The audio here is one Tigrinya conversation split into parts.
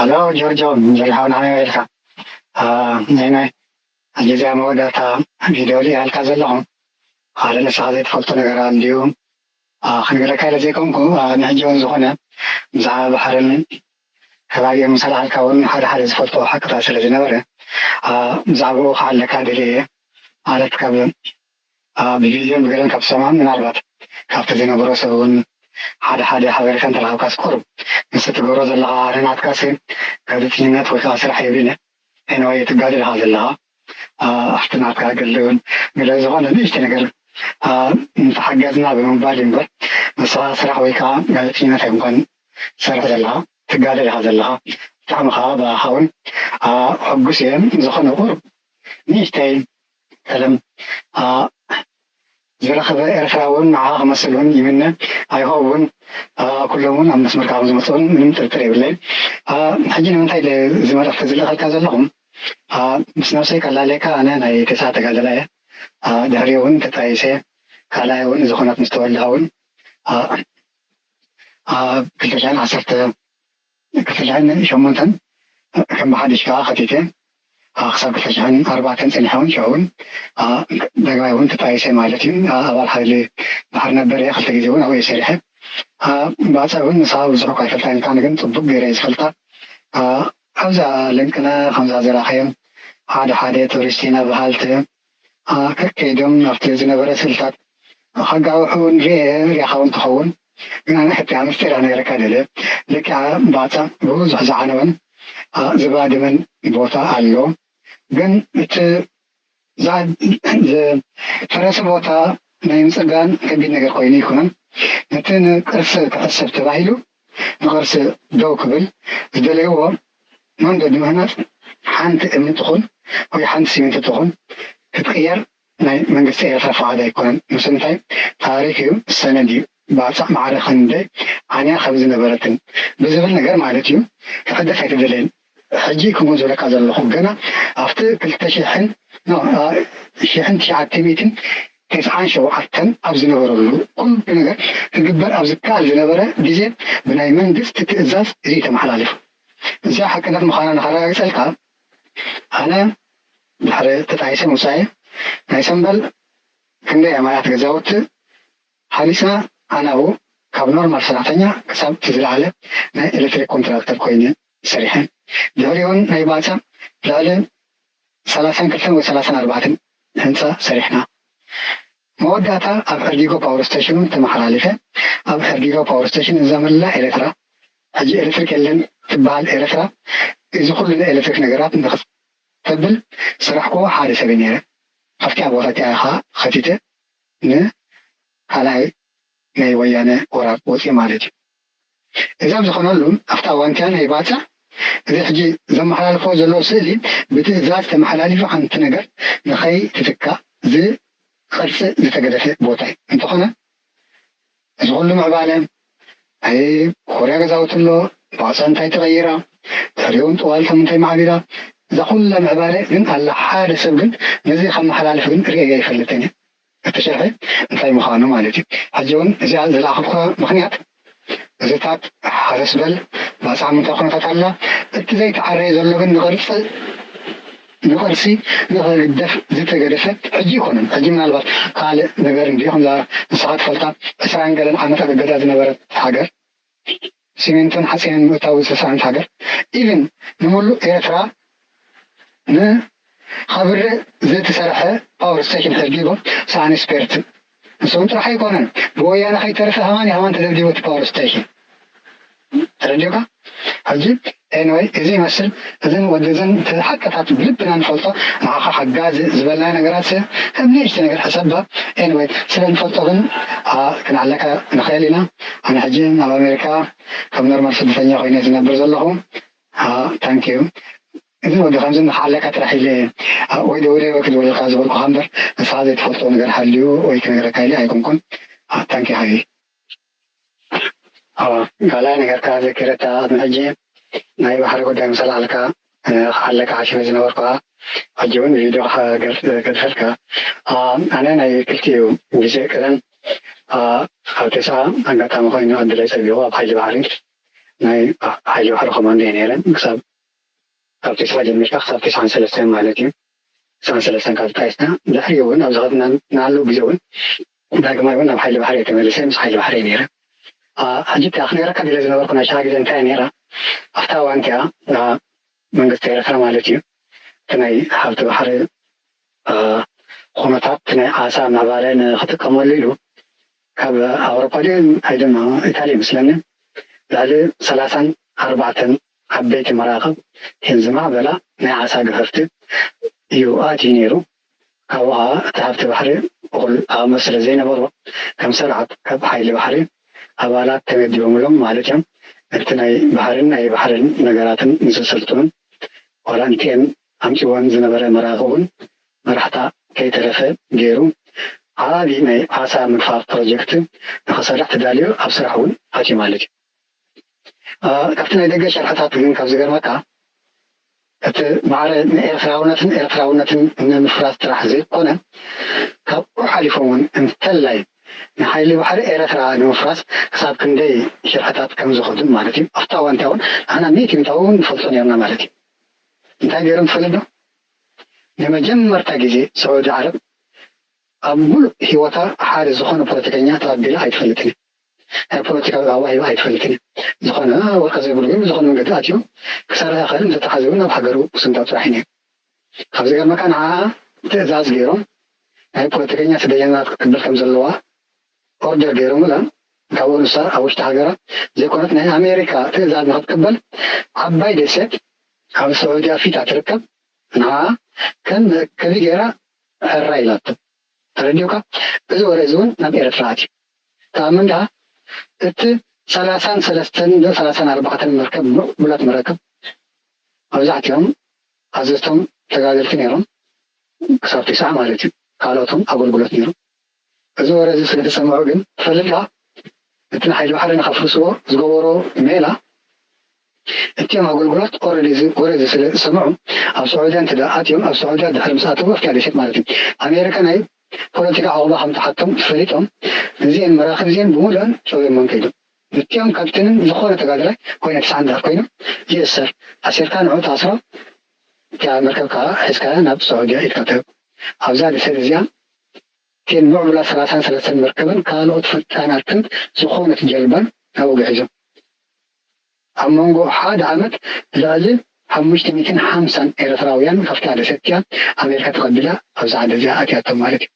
ሄሎ ጆርጆ፣ ጆርጆ ሓውና ከመይ ኢልካ? አ፣ ናይ ናይ ሕጂ እዚኣ መወዳእታ ቪድዮ ሪኣ ኢልካ ዘለኹ፣ ሓደ ንስኻ ዘይትፈልጦ ነገር ኣሎ ድዩ? አ፣ ክንገረካ ኢለ ዘይኮንኩ፣ አ፣ ንሕጂ እውን ዝኾነ ብዛዕባ ባሕርን ከባቢኦም ምስ ኣልዓልካ እውን ሓደ ሓደ ዝፈልጦ ሓቅታት ስለ ዝነበረ፣ አ፣ ብዛዕባኡ ክሓለካ ደልየ እየ። ማለት ካብ፣ አ፣ ብቪድዮን ብገለን ካብ ትሰምዖም ምናልባት ካብቲ ዝነበሮ ሰብ እውን ሓደ ሓደ ሓበሬታ እንተረኸብካስ ቁሩብ ምስቲ ትገብሮ ዘለኻ ንናትካስ ጋዜጠኝነት ወይ ከዓ ስራሕ የብልነ። ኤንዋይ ትጋደል ኢኻ ዘለኻ። አ፣ ኣብቲ ናትካ ገለ እውን ገለ ዝኾነ ንእሽቶ ነገር፣ አ፣ እንተሓገዝና ብምባል እዩ እምበር ንስኻ ስራሕ ወይ ከዓ ጋዜጠኝነት ኣይኮንካን ትሰርሕ ዘለኻ፣ ትጋደል ኢኻ ዘለኻ። ብጣዕሚ ከዓ ብኣኻ እውን፣ አ፣ ሕጉስ እየ። ዝኾነ ቁሩብ ንእሽተይ ቀለም፣ አ፣ ዝረኸበ ኤርትራ እውን ንዓኻ ክመስል እውን ይምነ። ኣይሆፕ እውን፣ አ፣ ኩሎም እውን ኣብ መስመርካ ከም ዝመፁ እውን ምንም ጥርጥር የብለይን። አ፣ ሕጂ ንምንታይ ለ-፣ እዚ መልእኽቲ ዝልእኸልካ ዘለኹም? አ፣ ምስ ነብሰይ ከላለየካ ኣነ ናይ ቴሳ ተጋደላይ እየ። አ፣ ድሕሪኡ እውን ተጣይሰ፣ ካልኣይ እውን እዚ ኹናት ምስ ተወልዐ እውን፣ አ፣ ኣብ ክልተ ሽሕን ዓሰርተ ክልተ ሽሕን ሸሞንተን ከም ብሓድሽ ከዓ ከቲተ፣ አ፣ ክሳብ ክልተ ሽሕን ኣርባዕተን ፀኒሐ እውን ሽዑ እውን፣ አ፣ ዳግማይ እውን ተጣይሰ ማለት እዩ። አ፣ ኣባል ሓይሊ ባሕሪ ነበር እየ፣ ክልተ ግዜ እውን ኣብኡ እየ ሰሪሐ። አ፣ ባጽዕ እውን ንስኻ ብዙሕ እኳ ኣይፈልጣን ኢልካኒ ግን ጽቡቅ ገይረ እየ ዝፈልጣ። አ፣ ኣብዛ ለንቅነ ከምዛ ዝረኣኻዮም ሓደ ሓደ ቱሪስት ኢና በሃልቲ፣ አ፣ ከከይዶም ኣብቲ ዝነበረ ስእልታት ከጋውሑ ንሪኤ፣ ሪኢኻ እውን ትኸውን። ግን ኣነ ሕቲኣ ምስጢር ክነግረካ ደልየ። ልክዕ ባጽዕ ብብዙሕ ዝዓነወን፣ አ፣ ዝባደመን ቦታ ኣሎ። ግን እቲ ዛ-፣ ዝፈረሰ ቦታ ናይ ምጽጋን ከቢድ ነገር ኮይኑ ኣይኮነን። ነቲ ንቅርሲ ክሕሰብ ተባሂሉ ንቅርሲ ደው ክብል ዝደለይዎ መንገዲ ምህናጽ ሓንቲ እምኒ ትኹን ወይ ሓንቲ ሲሚንቶ ትኹን ክትቅየር ናይ መንግስቲ ኤርትራ ፍቓድ ኣይኮነን። ምስ እንታይ ታሪኽ እዩ፣ ሰነድ እዩ። ባጽዕ ማዕረ ክንደይ ዓንያ ከም ዝነበረትን ብዝብል ነገር ማለት እዩ። ክሕደስ ኣይተደለየን። ሕጂ ከምኡ ዝብለካ ዘለኹ ገና ኣብቲ ክልተ ሽሕን፣ ኖ፣ አ፣ ሽሕን ትሽዓተ ሚእትን ተስዓን ሸውዓተን ኣብ ዝነበረሉ ኩሉ ነገር ክግበር ኣብ ዝከኣል ዝነበረ ግዜ ብናይ መንግስቲ ትእዛዝ እዚ እዩ ተመሓላሊፉ። እዚኣ ሓቅነት ምዃና ንኸረጋግጸልካ ኣነ ድሕሪ ተጣይሰ ምውጻኤ ናይ ሰምበል ክንደይ ኣማያት ገዛውቲ ሃኒጽና ኣናብኡ ካብ ኖርማል ሰራሕተኛ ክሳብ እቲ ዝለዓለ ናይ ኤሌክትሪክ ኮንትራክተር ኮይነ ሰሪሐ። ድሕሪኡን ናይ ባጽዕ ልዕሊ ሰላሳን ክልተን ወይ ሰላሳን ኣርባዕተን ህንጻ ሰሪሕና። መወዳእታ ኣብ ሕርጊጎ ፓወር ስቴሽን እውን ተመሓላሊፈ። ኣብ ሕርጊጎ ፓወር ስቴሽን እዛ መላእ ኤርትራ ሕጂ ኤሌክትሪክ የለን ትበሃል ኤርትራ እዚ ኩሉ ናይ ኤሌክትሪክ ነገራት ንኽተብል ዝሰራሕክዎ ሓደ ሰብ እየ ነይረ። ኣብቲኣ ቦታ እቲኣ ከዓ ኸቲተ ንካልኣይ ናይ ወያነ ወራር ወፂኡ ማለት እዩ። እዚ ኣብ ዝኾነሉ ኣብታ እዋን እቲኣ ናይ ባጽዕ እዚ ሕጂ ዘመሓላልፎ ዘሎ ስእሊ ብትእዛዝ ተመሓላሊፉ ሓንቲ ነገር ንኸይትትካእ ዝቐርጽ ዝተገደፈ ቦታ እዩ። እንተኾነ እዚ ኩሉ ምዕባለ ናይ ኮርያ ገዛውቲ ኣሎ፣ ባጽዕ እንታይ ተቐይራ፣ ድሕሪኡ እውን ጥዋልቶም እንታይ ማዕቢላ፣ እዛ ኩላ ምዕባለ ግን ኣላ ሓደ ሰብ ግን ነዚ ከመሓላልፍ ግን ርእየ ኣይፈልጥን እየ። እቲ ሽርሒ እንታይ ምዃኑ ማለት እዩ። ሕጂ እውን እዚኣ ዝለኣኽልኩዋ ምኽንያት እዚታት ሓረስ በል ባጽዓ ምንታይ ኩነታት ኣላ፣ እቲ ዘይተዓረየ ዘሎ ግን ንቕርጺ ንቕርሲ ንኽግደፍ ዝተገደፈ ሕጂ ኣይኮነን። ሕጂ ምናልባት ካልእ ነገር እንድዩ። ከምዛ ንስኻ ትፈልጣ ዕስራን ገለን ዓመታት እገዳ ዝነበረት ሃገር፣ ሲሚንቶን ሓጺንን ምእታው ዝተሳእነት ሃገር፣ ኢቭን ንምሉእ ኤርትራ ንኸብርህ ዝተሰርሐ ፓወር ስቴሽን ሕርጊጎ ሳኒ ስፔርት ንሶም ጥራሕ ኣይኮነን፣ ብወያነ ከይተረፈ ከማን ከማን ተደብዲቡ እቲ ፓወር ስቴሽን። ተረዲኡካ? ሕጂ ኤንወይ እዚ ይመስል። እዝን ወዲ እዝን እቲ ሓቅታት ብልብና ንፈልጦ ንዓኻ ሓጋዚ ዝበልና ነገራት ከም ንእሽቲ ነገር ሕሰባ። ኤንወይ ስለ ንፈልጦ ግን አ፣ ክንዓለካ ንኽእል ኢና። ኣነ ሕጂ ኣብ ኣሜሪካ ከም ኖርማል ስደተኛ ኮይነ ዝነብር ዘለኹ። አ፣ ታንክ ዩ። እዚ ወዲ ከምዚ ንኽዓለካ ጥራሕ ኢለ አ፣ ወይ ደውለ ወይ ክድውለልካ ዝበልኩኻ እምበር ንስኻ ዘይትፈልጦ ነገር ሃልዩ ወይ ክነግረካ ኢለ ኣይኮንኩን። አ፣ ታንክ ዩ ሓቢቢ። ኣዋ፣ ካልኣይ ነገርካ ዘኪረታ፣ ቅድሚ ሕጂ ናይ ባሕሪ ጉዳይ ምስ ኣልዓልካ፣ እ፣ ክሓለካ ሓሲበ ዝነበርኩ ከኣ፣ ሕጂ እውን ቪድዮ ክገድ-፣ ክገድፈልካ። ኣ፣ ኣነ ናይ ክልቲኡ ግዜ ቀደም፣ ኣ፣ ኣብ ቴሳ ኣጋጣሚ ኮይኑ ዕድለይ ጸቢቑ ኣብ ሓይሊ ባሕሪ ናይ ሓይሊ ባሕሪ ኮማንዶ እየ ነይረ። ክሳብ ካብ ተስዓ ጀሚርካ ክሳብ ተስዓን ሰለስተን ማለት እዩ። ተስዓን ሰለስተን ካብ ተጣይስና ድሕሪ እውን ኣብዚ ከድና ናሉ ግዜ እውን ዳግማይ እውን ናብ ሓይሊ ባሕሪ እየ ተመሊሰ፣ ምስ ሓይሊ ባሕሪ እየ ነይረ። ሕጂ እቲ ክነግረካ ድለ ዝነበርኩ ናይ ሽዓ ግዜ እንታይ እያ ነይራ? ኣብታ እዋን እቲኣ መንግስቲ ኤርትራ ማለት እዩ እቲ ናይ ሃብቲ ባሕሪ ኩነታት ናይ ዓሳ ምዕባለ ንክጥቀመሉ ኢሉ ካብ ኣውሮፓ ድዩ ኣይደማ ኢጣልያ ይመስለኒ ልዕሊ ሰላሳን ኣርባዕተን ዓበይቲ መራኽብ ን ዝማዕበላ ናይ ዓሳ ገፈፍቲ እዩ ኣትዩ ነይሩ። ካብኡ ከዓ እቲ ሃብቲ ባሕሪ እኹል ዓቕሚ ስለ ዘይነበሮ ከም ስርዓት ካብ ሓይሊ ባሕሪ ኣባላት ተመዲቦምሎም ማለት እዮም። ነቲ ናይ ባሕርን ናይ ባሕርን ነገራትን ንዝስልጥኑን ዋላ እንቲአን ኣምፅወን ዝነበረ መራኽብ እውን መራሕታ ከይተረፈ ገይሩ ዓብዪ ናይ ዓሳ ምግፋፍ ፕሮጀክት ንክሰርሕ ተዳልዩ ኣብ ስራሕ እውን ኣትዩ ማለት እዩ። ካብቲ ናይ ደገ ሸርሕታት ግን ካብ ዝገርመካ እቲ ማዕረ ንኤርትራውነትን ኤርትራውነትን ንምፍራስ ጥራሕ ዘይኮነ ካብኡ ሓሊፎም እውን እንተላይ ንሓይሊ ባሕሪ ኤርትራ ንምፍራስ ክሳብ ክንደይ ሽርሕታት ከም ዝኸዱን ማለት እዩ። ኣብታ እዋን እውን ንሕና ሚእቲ ሚእታዊ እውን ንፈልጦ ነርና ማለት እዩ። እንታይ ገይሮም ትፈልጥ ዶ? ንመጀመርታ ግዜ ስዑዲ ዓረብ ኣብ ሙሉእ ህይወታ ሓደ ዝኾነ ፖለቲከኛ ተቐቢላ ኣይትፈልጥን እያ። ናይ ፖለቲካዊ ኣዋሂባ ኣይትፈልጥን እያ። ዝኾነ ወርቂ ዘይብሉ ግን ዝኾነ መንገዲ ኣትዩ ክሰርሕ ይኽእል፣ ምስ ተታሓዘ እውን ናብ ሃገሩ ክስንጠው ጥራሕ እዩ ነይሩ። ካብ ዝገርመካ ንዓኣ ትእዛዝ ገይሮም ናይ ፖለቲከኛ ስደተኛታት ክትቅበል ከም ዘለዋ ኦርደር ገይሮምላ ካብኡ ንሳ ኣብ ውሽጢ ሃገራ ዘይኮነት ናይ ኣሜሪካ ትእዛዝ ንክትቅበል ዓባይ ደሴት ኣብ ስዑድያ ፊታ ትርከብ ንዓ ከም መእከቢ ገይራ ሕራ ኢላቶ። ተረዲኡካ? እዚ ወረ እዚ እውን ናብ ኤርትራ ኣትዩ። ተኣምን ድኻ? እቲ ሰላሳን ሰለስተን ዶ ሰላሳን ኣርባዕተን መርከብ ምዕቡላት መራክብ መብዛሕትኦም ኣዘዝቶም ተጋደልቲ ነይሮም ክሳብ ትስዓ ማለት እዩ። ካልኦቶም ኣገልግሎት ነይሩ። እዚ ወረ እዚ ስለ ተሰምዑ ግን ትፈልጥ ዲኻ? እቲ ንሓይሊ ባሕሪ ንኸፍርስዎ ዝገበሮ ሜላ እቲኦም ኣገልግሎት ኦረዲ እዚ ወረ እዚ ስለ ዝሰምዑ ኣብ ስዑድያ እንተ ኣትዮም ኣብ ስዑድያ ድሕሪ ምስ ኣተዉ ኣብቲ ኣደሴት ማለት እዩ ኣሜሪካ ናይ ፖለቲካ ዕቑባ ከም ትሓቶም ፈሊጦም እዚአን መራኽብ እዚአን ብምሉአን ጨውዮመን ከይዶም። እቲኦም ካፕቴንን ዝኾነ ተጋዳላይ ኮይነ ትስዓን ድሕር ኮይኖም ይእሰር ኣሲርካ ንዑ ትኣስሮ እቲኣ መርከብ ከዓ ሒዝካያ ናብ ስዑድያ ኢድካ ትህብ ኣብዛ ደሴት እዚኣ እተን ምዕቡላት ሰላሳን ሰለስተን መርከብን ካልኦት ፈጣናትን ዝኾነት ጀልባን ናብኡ ግዒዞም። ኣብ መንጎ ሓደ ዓመት ልዕሊ ሓሙሽተ ሚእትን ሓምሳን ኤርትራውያን ካብታ ደሴት እቲኣ ኣሜሪካ ተቐቢላ ኣብዛ ዓዲ እዚኣ ኣትያቶም ማለት እዩ።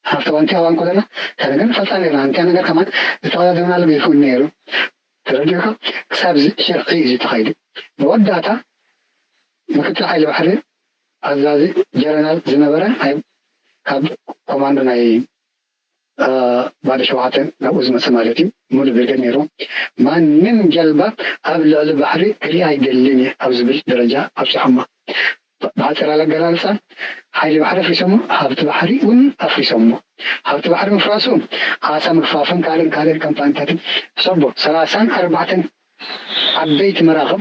ኣብቲ እዋን እቲኣ እዋን ኮለና እታ ነገር ንፈልጣ ነርና። እቲኣ ነገር ከማን ዝተቐዳደምናሉ ይኸውን ነይሩ። ተረዲኡካ? ክሳብ ሽርሒ እዩ ተኻይዱ። መወዳእታ ምክትል ሓይሊ ባሕሪ ኣዛዚ ጀረናል ዝነበረ ናይ ካብ ኮማንዶ ናይ ባዶ ሸውዓተ ናብኡ ዝመፀ ማለት እዩ። ሙሉ ብርጌድ ነይሩ። ማንም ጀልባ ኣብ ልዕሊ ባሕሪ ክርኢ ኣይደልን እየ ኣብ ዝብል ደረጃ ኣብፅሖማ። ብሓፂር ኣገላልፃ ሓይሊ ባሕሪ ኣፍሪሶሞ፣ ሃብቲ ባሕሪ እውን ኣፍሪሶሞ። ሃብቲ ባሕሪ ምፍራሱ ዓሳ ምግፋፍን ካልእን ካልእን ካምፓኒታትን ሰቦ ሰላሳን ኣርባዕተን ዓበይቲ መራኽብ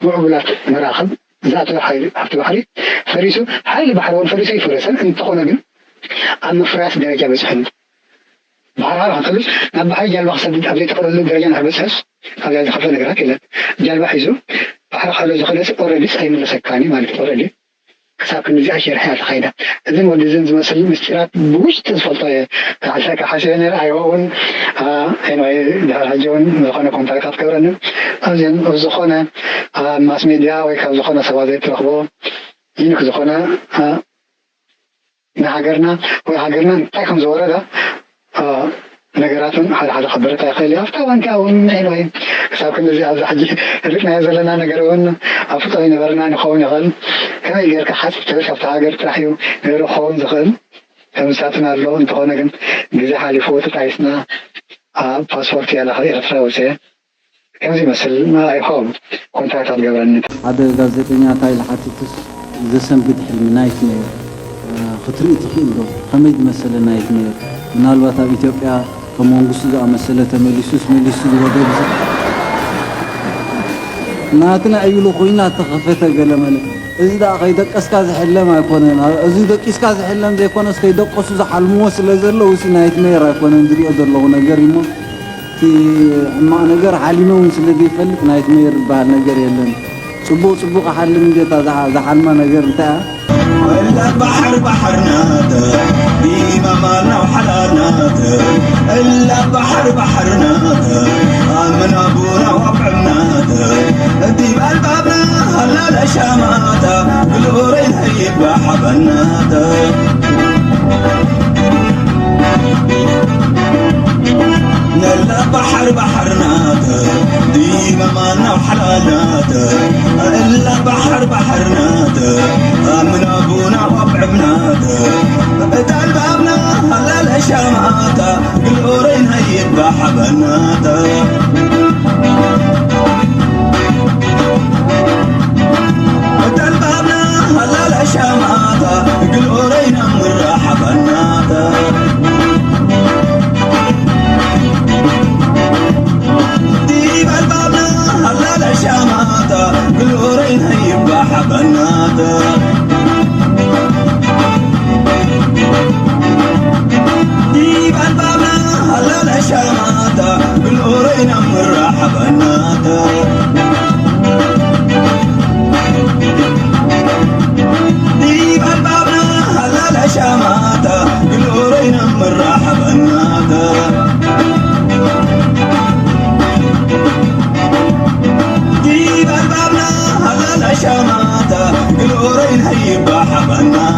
ምዕቡላት መራኽብ ዝኣተወ ሓይሊ ሃብቲ ባሕሪ ፈሪሱ፣ ሓይሊ ባሕሪ እውን ፈሪሱ ኣይፈረሰን። እንተኾነ ግን ኣብ ምፍራስ ደረጃ በፂሑ ኣሎ። ባሕሪ ካብ ከሉስ ናብ ባሕሪ ጃልባ ክሰድድ ኣብ ዘይተኽእለሉ ደረጃ ንክበፅሕስ ካብዚኣ ዝኸፍአ ነገራት የለን። ጃልባ ሒዙ ባሕሪ ከሎ ዝኽእለስ ኦረዲስ ኣይምለሰካን እዩ ማለት ኦረዲ ክሳብ ክንዲዚኣ ሸርሒ እያ ተኻይዳ። እዝን ወዲ እዝን ዝመስል ምስጢራት ብውሽጢ ዝፈልጦ እየ ክሓሰካ ሓሲበ ነይረ። ኣይሆ እውን ድሕር ሕጂ እውን ዝኾነ ኮንታክታት ክገብረኒ ኣብዚን ዝኾነ ኣብ ማስ ሜድያ ወይ ካብ ዝኾነ ሰባት ዘይትረኽቦ ይንክ ዝኾነ ንሃገርና ወይ ሃገርና እንታይ ከም ዝወረዳ ነገራትን ሓደ ሓደ ከበረታ ይኽእል እዩ። ኣብታ እዋን ከዓ እውን ንሕና ወይ ክሳብ ክንዚ ኣብዚ ሕጂ ርኢናዮ ዘለና ነገር እውን ኣፍልጦ ይነበረና ንኸውን ይኽእል። ከመይ ጌርካ ሓፂር ትብል ካብቲ ሃገር ጥራሕ እዩ ነይሩ ክኸውን ዝኽእል። ከምሳትን ኣሎ እንተኾነ ግን ግዜ ሓሊፉ ተጣይስና ኣብ ፓስፖርት ያላ ካብ ኤርትራ ወፅአ ከምዚ ይመስል ኣይሆም ኮንታክት ኣትገብረኒ። ሓደ ጋዜጠኛ እንታይ ኢሉ ሓቲቱስ ዘሰንብድ ሕልሚ ናይት ሜር ክትርኢ ትኽእል ዶ? ከመይ ዝመሰለ ናይት ሜር? ምናልባት ኣብ ኢትዮጵያ ከም መንግስቱ ዝኣመሰለ ተመሊሱስ መሊሱ ዝወደብ ናትና ዕዩሉ ኮይና ተኸፈተ ገለመለ። እዚ ደኣ ከይደቀስካ ዝሕለም ኣይኮነን። እዚ ደቂስካ ዝሕለም ዘይኮነስ ከይደቀሱ ዝሓልምዎ ስለ ዘለዉ ሲ ናይት ሜር ኣይኮነን ዝሪኦ ዘለኹ ነገር እሞ ሕማቕ ነገር ሓሊመ እውን ስለ ዘይፈልጥ ናይትመይር ዝበሃል ነገር የለን። ጽቡቕ ጽቡቕ ሓልም እንዴታ ዝሓልማ ነገር እንታይ እያ? እላ ባሕር ባሕር ናተ ዲማማ ናው ሓላል ናተ እላ ባሕር ባሕር ናተ ኣምና ቡና ወብዕም ናተ እቲ ባልባብና ሃላለ ሻማታ ግልኦረይ ነይባ ሓበናተ ነላ ባሕር ባሕር ናተ ዲማማ ናው ሓላል ናተ እላ ባሕር ባሕር ናተ ኣምና ቡና ወብዕም ናተ እታ ኣልባብና ሃላለ ሻማታ ግልኦረይ ነይባ ሓበናተ እታ ኣልባብና ሃላለ ሻማታ ግልኦረይ ናምራ ሓበናተ ዲብ ኣልባብና ሃላለ ሻማታ ግልኦረይ ነይባ ሓበናተ ዲብ ኣልባብና ሃላለ ሻማታ ግልኦረይ ናምራ ሓበናተ ዲብ ኣልባብና ሃላለ ሻማታ ግልኦረይ ናምራ ሓበናተ ዲብ ኣልባብና ሃላለ ሻማታ ግልኦረይ ነይባ ሓበናተ